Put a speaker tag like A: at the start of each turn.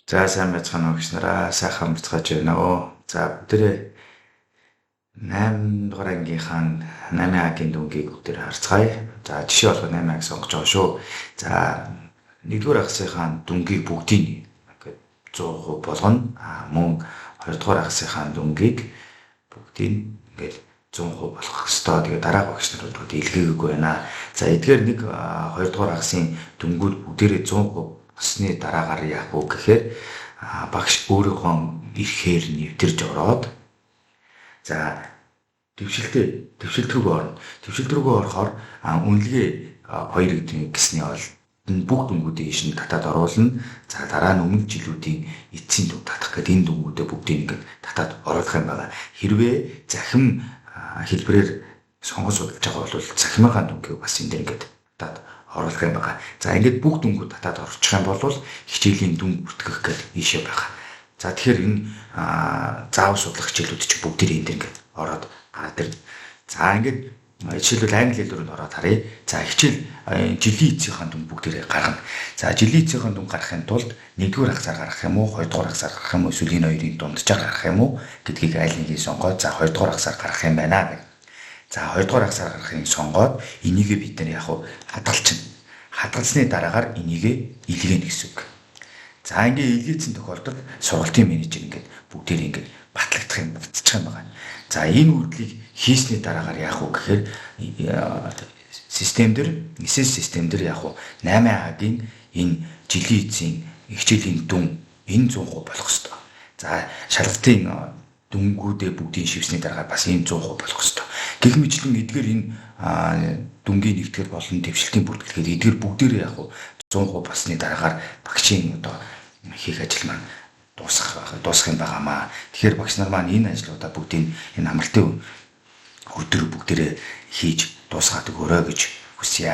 A: За, сайн байцгаана уу, багш нараа, сайхан бацгааж байна уу? За, бүгдээрээ 8 дугаар ангийнхаа 8 агийн дүнгийг бүгдээрээ харцгаая. За, жишээ болгоо 8 аг сонгож байгаа шүү. За, 1-р хагасынхаа дүнгийг бүгдийг ингээд 100% болгоно. А мөн 2 дугаар хагасынхаа дүнгийг бүгдийг ингээд 100% болгох ёстой. Тэгээ дараа багш нар бол илгээгээгүй байна. За, эдгээр 1 2 дугаар хагасын дүнгүүд бүгдээрээ 100% болсны дараагаар яах вэ гэхээр багш өөрийнхөө эрхээр нэвтэрж ороод, за, дэвшилт рүү орно. Дэвшилт рүүгээ орохоор үнэлгээ 2 гэдэг гэсний бол бүх дүнгуудыг ийш нь татаад оруулна. За, дараа нь өмнөх жилүүдийн эцсийн дүн татах гэдэг энэ дүнгуудээ бүгдийг ингээд татаад оруулах юм байна. Хэрвээ захим хэлбэрээр сонгон судалж байгаа бол захимынхаа дүнгийг бас энэ дээр ингээд татаад оруулах юм байна. За, ингээд бүх дүнгууд татаад оруулчих юм бол хичээлийн дүн бүртгэх гэдэг ийшээ байгаа. За, тэгэхээр энэ заав судлах хичээлүүд чинь бүгдээр энэ дэр ингээд ороод гараад ирнэ. За, ингээд жишээлбэл англи хэл рүү ороод харъя. За, хичээл жилийн эцсийнхаа дүн бүгдээрээ гаргана. За, жилийн эцсийнхаа дүн гаргахын тулд 1-р хагасаар гаргах юм уу, 2-р хагасаар гаргах юм уу, эсвэл энэ хоёрын дунджаар гаргах юм уу гэдгийг аль нэгийг сонгоод, за, 2-р хагасаар гаргах юм байна гэх. За, 2-р хагасаар гаргахыг сонгоод энийгээ бид нар яг хадгалчихна. Хадгалсны дараагаар энийгээ илгээнэ гэсэн үг. За, ингээ илгээсэн тохиолдолд сургалтын менежер ингээд бүгдээр ингээд батлагдах юм, батчих юм байна. За, энэ үйлдэлийг хийсний дараагаар яах вэ гэхээр систем дээр, SS систем дээр яг 8 агийн энэ жилийн эцсийн хичээлийн дүн энэ 100% болох ёстой. За, шалгалтын дүнгүүдээ бүгдийн шивсний дараагаар бас энэ 100% болох ёстой. Гэх мэтлэн эдгээр энэ дүнгийн нэгтгэл болон дэвшилтийн бүртгэлгээд эдгээр бүгдээрээ яг 100% болсны дараагаар багшийн одоо хийх ажил маань дуусах юм байгаамаа. Тэгэхээр багш нар маань энэ ажлуудаа бүгдийг энэ амралтын өдөр бүгдээрээ хийж дуусгаад өгөөрэй гэж хүсье.